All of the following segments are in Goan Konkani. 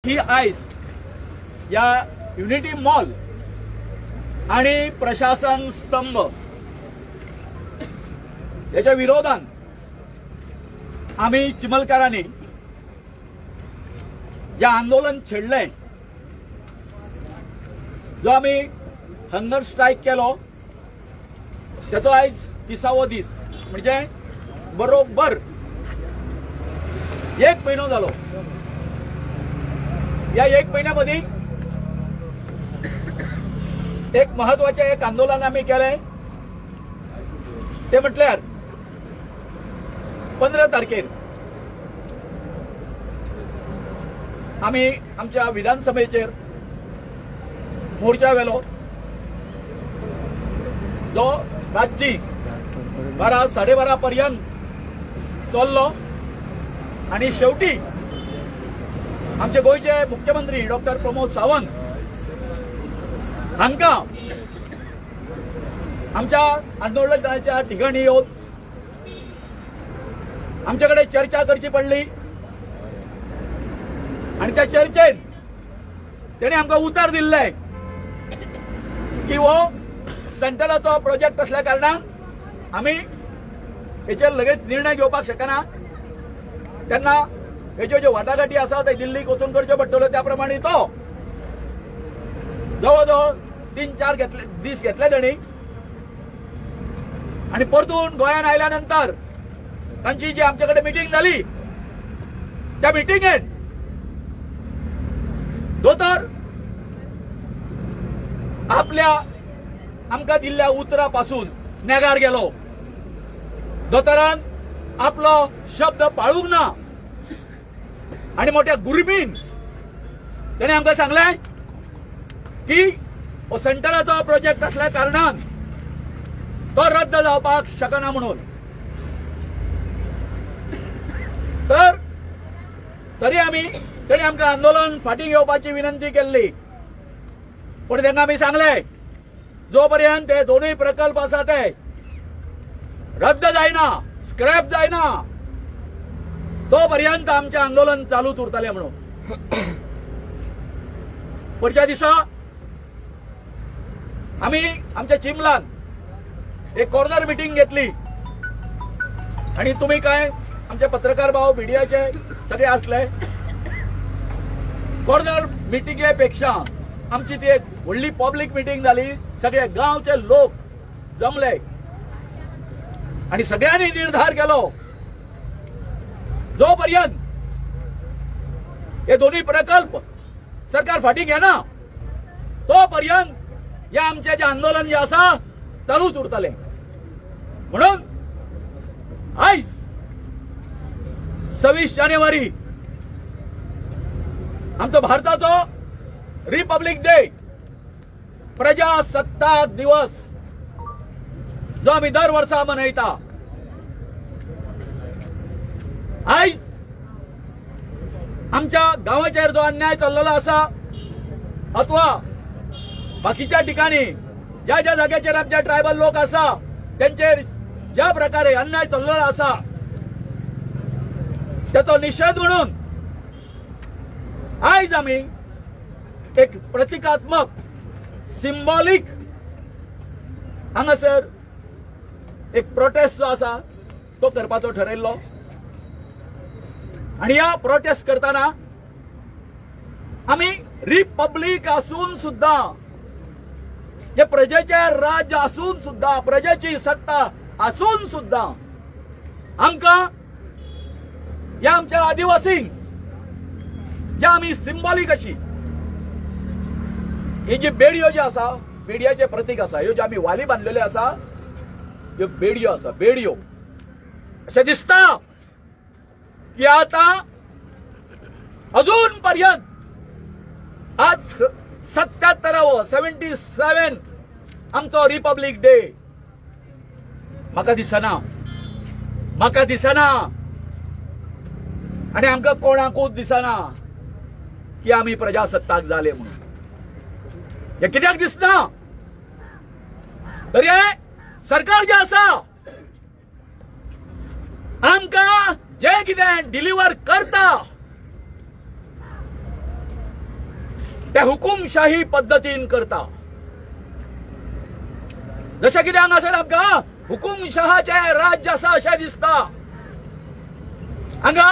ही आयज ह्या युनिटी मॉल आणि प्रशासन स्तंभ याच्या विरोधान आम्ही चिमलकारांनी जे आंदोलन छेडलंय, जो आम्ही हंगर स्ट्रायक केलो, त्याचो आयज 30वो दीस, म्हणजे बरोबर एक म्हयनो जालो. या एक म्हयन्यामध्ये एक महत्वाचें एक आंदोलन आमी केलें, ते म्हटल्यार 15 तारखेर आमी आमच्या विधानसभेचेर मोर्चा व्हेलो, जो रातची 12 12:30 पर्यंत चल्लो आणि शेवटी आमचे गोंयचे मुख्यमंत्री डॉक्टर प्रमोद सावंत हांकां आमच्या आंदोलनाच्या ठिकाणी येवन आमचे कडेन चर्चा करची पडली आणि त्या चर्चेन तेणी आमकां उतर दिल्लें की हो सेंट्रलाचो प्रोजेक्ट असल्या कारणान आमी हेचेर लगेच निर्णय घेवपाक शकना. तेन्ना हेच्यो ज्यो वाटाघाटी आसा ते दिल्लीक वचून करच्यो पडटल्यो. त्या प्रमाणे तो जवळ जवळ 3-4 घेतले दीस घेतले तेणी आणि परतून गोंयान आयल्या नंतर तांची जी आमचे कडेन मिटींग जाली, त्या मिटिंगेन दोतोर आपल्या आमकां दिल्ल्या उतरा पासून नेगार गेलो. दोतोरान आपलो शब्द पाळूंक ना आणि मोठ्या गुरबीन तेणे आमकां सांगलें की हो सेंट्रलाचो प्रोजेक्ट असल्या कारणान तो रद्द जावपाक शकना म्हणून. तर तरी आमी तेणी आमकां आंदोलन फाटीं घेवपाची विनंती केल्ली, पूण तांकां आमी सांगलें जो पर्यंत ते दोनूय प्रकल्प आसा ते रद्द जायना, स्क्रॅप जायना, तो पर्यंत आमचें आंदोलन चालूच उरतलें म्हणून. पुढच्या दिसा आमी आमच्या चिमलान एक कॉर्नर मिटींग घेतली आणि तुम्ही काय आमचे पत्रकार भाव मीडियाचे सगळे असले. कॉर्नर मिटिंगे पेक्षा आमची ती एक व्हडली पब्लीक मिटींग जाली. सगळे गांवचे लोक जमले आणि सगळ्यांनी निर्धार केलो, जोपर्यंत हे दोन्ही प्रकल्प सरकार फाटीं घेना तोपर्यंत हे आमचे जे आंदोलन जे आसा चालूच उरतले म्हणून. आयज 26 जानेवारी आमचो भारताचो रिपब्लिक डे, प्रजासत्ताक दिवस, जो आमी दर वर्सा मनयता. आयज आमच्या गांवाचेर जो अन्याय चल्लेलो आसा अथवा बाकीच्या ठिकाणी ज्या ज्या जाग्याचेर आमचे ट्रायबल लोक आसा त्यांचेर ज्या प्रकारे अन्याय चल्लेलो आसा त्याचो निषेध म्हणून आयज आमी एक प्रतिकात्मक सिंबॉलिक हांगासर एक प्रोटेस्ट जो आसा तो करपाचो ठरयल्लो. आणि ह्या प्रोटेस्ट करताना आमी रिपब्लिक असून सुद्धा, हे प्रजेचे राज्य असून सुद्धा, प्रजेची सत्ता असून सुद्धा आमकां ह्या आमच्या आदिवासींक ज्या आमी सिंबॉलिक अशी ही जी बेडयो जी आसा, बेडयाचे प्रतीक आसा, ह्यो ज्यो आमी वाली बांदलेल्यो आसा ह्यो बेडयो आसा. बेडयो अशें दिसता की आता अजून पर्यंत आज 77वो 77 आमचो रिपब्लिक डे, म्हाका दिसना, म्हाका दिसना आणि आमकां कोणाकूच दिसना की आमी प्रजासत्ताक जाले म्हणून. हे कित्याक दिसना? तर हे सरकार जे आसा आमकां जे कितें डिलिव्हर करता ते हुकुमशाही पद्दतीन करता. जशें कितें हांगासर आमकां हुकुमशहाचें राज्य आसा अशें दिसता. हांगा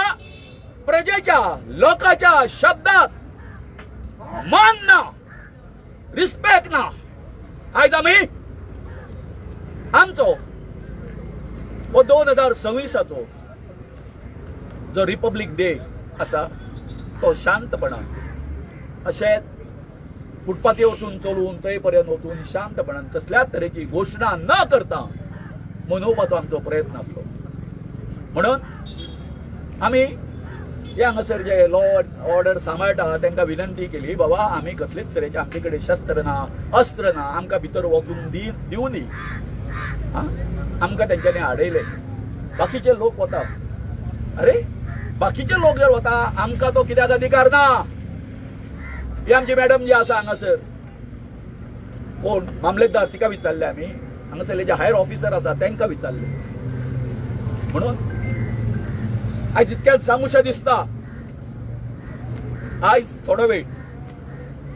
प्रजेच्या लोकांच्या शब्दाक मान ना, रिस्पेक्ट ना. आयज आमी आमचो हो 2026चो जो रिपब्लीक डे आसा तो शांतपणान अशेंच फुटपाथी वचून चलून थंय पर्यंत वचून शांतपणान कसल्याच तरेची घोशणा न करता मनोवपाचो आमचो प्रयत्न आसलो. म्हणून आमी हे हांगासर जे लॉ ऑर्डर सांबाळटा तांकां विनंती केली, बाबा आमी कसलेच तरेचे आमचे कडेन शस्त्र ना, अस्त्र ना, आमकां भितर वचूंक दिवं दी. आमकां तेंच्यांनी आडयले. बाकीचे लोक वता, अरे बाकीचे लोक जर वता आमकां तो कित्याक अधिकार ना? ही आमची मॅडम जी आसा हांगासर कोण मामलेदार, तिका विचारले आमी, हांगासरले जे हायर ऑफिसर आसा तांकां विचारले. म्हणून आयज इतक्याच सांगूशें दिसता, आयज थोडो वेळ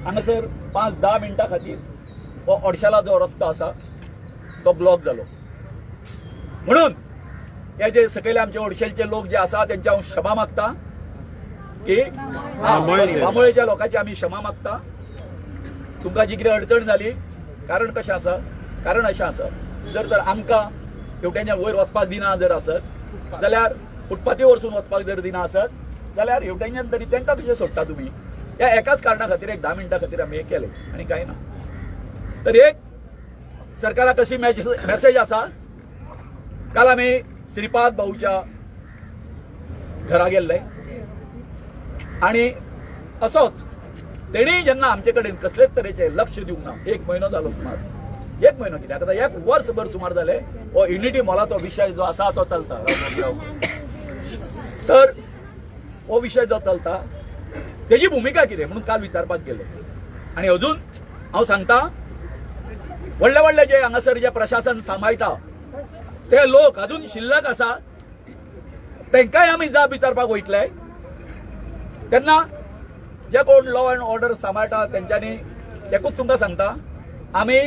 हांगासर 5-10 मिनटां खातीर हो ओडशाला जो रस्तो आसा तो ब्लॉक जालो. म्हणून हे जे सकयले आमचे ओडशेलचे लोक जे आसा तेंची हांव क्षमा मागता की बांबोळेच्या लोकांची आमी क्षमा मागता. तुमकां जी कितें अडचण जाली, कारण कशें आसा, कारण अशें आसा, जर तर आमकां हेवटेनच्यान वयर वचपाक दिना जर आसत जाल्यार, फुटपाथी वरसून वचपाक जर दिना आसत जाल्यार हेवटेनच्यान तरी तांकां कशें सोडटा तुमी? ह्या एकाच कारणा खातीर एक 10 मिनटां खातीर आमी हें केलें आनी कांय ना. तर एक सरकाराक कशी मेसेज आसा, काल आमी श्रीपाद भाऊच्या घरा गेल्ले आनी असोच तेणी जेन्ना आमचे कडेन कसलेच तरेचे लक्ष दिवंक ना, एक म्हयनो जालो सुमार, एक म्हयनो कित्याक आतां एक वर्सभर सुमार जाले हो युनिटी मॉलाचो विशय जो आसा तो चलता. तर हो विशय जो चलता तेजी भुमिका कितें म्हणून काल विचारपाक गेले. आनी अजून हांव सांगता, व्हडले व्हडले जे हांगासर जे प्रशासन सांबाळटा ते लोक अजून शिल्लक आसा, तांकांय आमी जाप विचारपाक वयतले. तेन्ना जे कोण लॉ अँड ऑर्डर सांबाळटा तेंच्यांनी तेकूच तुमकां सांगता, आमी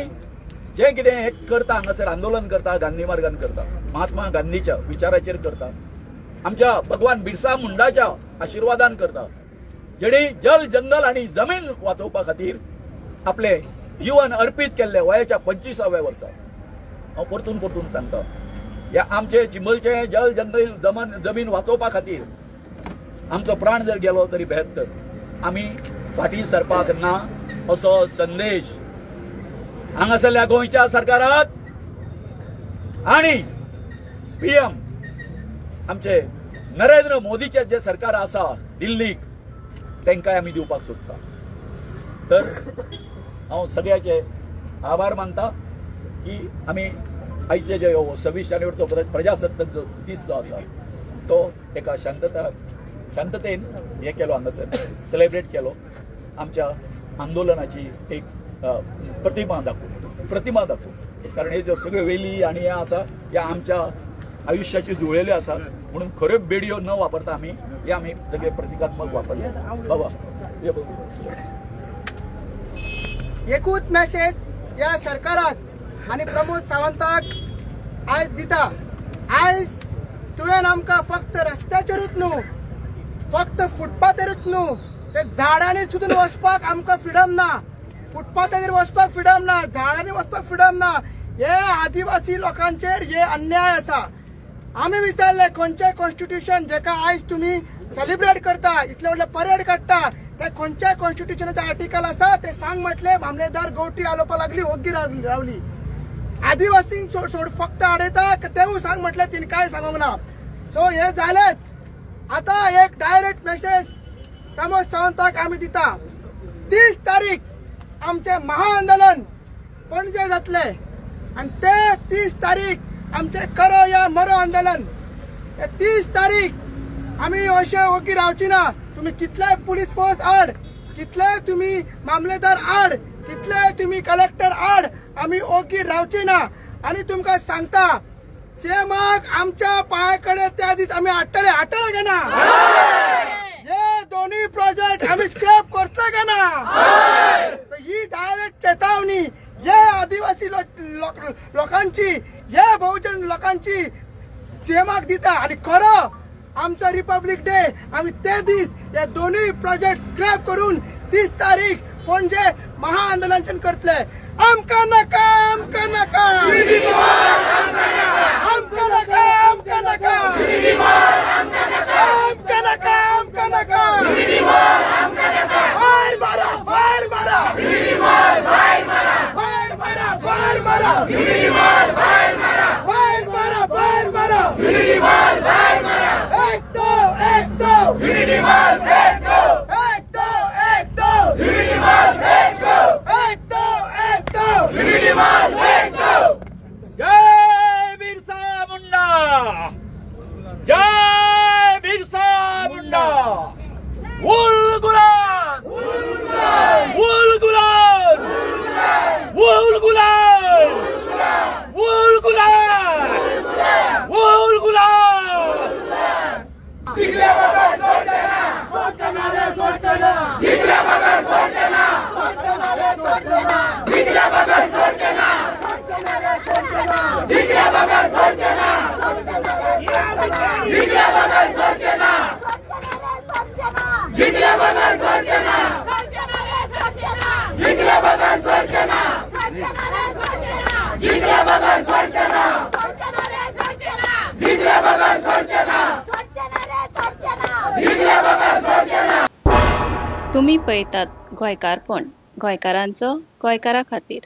जे कितें हें करता हांगासर आंदोलन करता, गांधी मार्गान करता, महात्मा गांधीच्या विचाराचेर करता, आमच्या भगवान बिरसा मुंडाच्या आशिर्वादान करता, जेणी जल जंगल आणि जमीन वाचोवपा खातीर आपले जीवन अर्पित केल्ले वयाच्या 25व्या वर्सा. हांव परतून परतून सांगता, ह्या आमचे चिंबलचे जल जंगल जमीन वाचोवपा खातीर आमचो प्राण जर गेलो तरी बेहत्तर, आमी फाटीं सरपाक ना असो संदेश हांगासरल्या गोंयच्या सरकाराक आणि पीएम आमचे नरेंद्र मोदीचे जे सरकार आसा दिल्लीक तांकांय आमी दिवपाक सोदता. तर हांव सगळ्याचे आभार मानता की आमी आयचे जे हो 26 जानेवारीचो प्रजासत्ताक जो दीस जो आसा तो एका शांततेन हे केलो, हांगासर सेलेब्रेट केलो, आमच्या आंदोलनाची एक प्रतिमा दाखोवन, प्रतिमा दाखोवन. कारण हे ज्यो सगळ्यो वेली आनी हे आसा ह्या आमच्या आयुश्याची जुळलेल्यो आसात, म्हणून खऱ्यो बेडयो न वापरता आमी हे आमी सगळे प्रतिकात्मक वापरले. बाबा ये बघ. एकूच मेसेज ह्या सरकाराक आनी प्रमोद सावंताक आयज दिता, आयज तुवें आमकां फक्त रस्त्याचेरूच न्हू, फक्त फुटपाथारूच न्हू, ते झाडांनी सुद्दां वचपाक आमकां फ्रिडम ना, फुटपाथाचेर वचपाक फ्रिडम ना, झाडांनी वचपाक फ्रिडम ना. हे आदिवासी लोकांचेर हे अन्याय आसा. आमी विचारले, खंयचें कॉन्स्टिट्युशन जेका आयज तुमी सेलिब्रेट करता, इतले व्हडले परेड काडटा, ते खंयच्या कॉन्स्टिट्युशनाचे आर्टिकल आसा ते सांग म्हटले. मामलेदार गवटी आलोवपाक लागली, ओग्गी रावली. आदिवासींक सोड सोड फक्त आडयता तेवूय सांग म्हटलें, तिने कांय सांगूंक ना. सो हे जालेच. आतां एक डायरेक्ट मेसेज प्रमोद सावंताक आमी दिता, 30 तारीख आमचें महाआंदोलन पणजे जातले आनी ते 30 तारीख आमचें करो या मरो आंदोलन. ते 30 तारीख आमी अशे ओगी रावची ना. तुमी कितलेय पुलीस फोर्स आड, कितलेय तुमी मामलेदार आड, कितलेय तुमी कलेक्टर आड, आमी ओगी रावची ना. आनी तुमकां सांगता, सीएमाक आमच्या पांया कडेन त्या दीस आमी हाडटले. हाडटले काय ना? हे दोन्ही दोनूय प्रोजेक्ट आमी स्क्रॅप करतले काय ना? तर ही डायरेक्ट चेतावणी हे आदिवासी लोकांची, हे बहुजन लोकांची सीएमाक दिता. आणि खरो आमचो रिपब्लिक डे आमी ते दीस हे दोनूय प्रोजेक्ट स्क्रॅप करून 30 तारीख पणजे महाआंदोलन करतले. आमकां नाका, आमकां नाका, आमकां नाका, आमकां नाका, आमकां नाका, आमकां नाका. भायर मारा, भायर मारा, भायर मारा, भायर मारा, भायर मारा, भायर मारा. एक दो, एक दो, एक दो, एक दो, एक दो, एक दो. जय बिरसा मुंडा, जय बिरसा मुंडा. उल गुलाल, उल गुलाल, उल गुलाल, उल गुलाल, उल गुलाल. तुमी पळयतात गोंयकारपण, गोंयकारांचो गोंयकारा खातीर.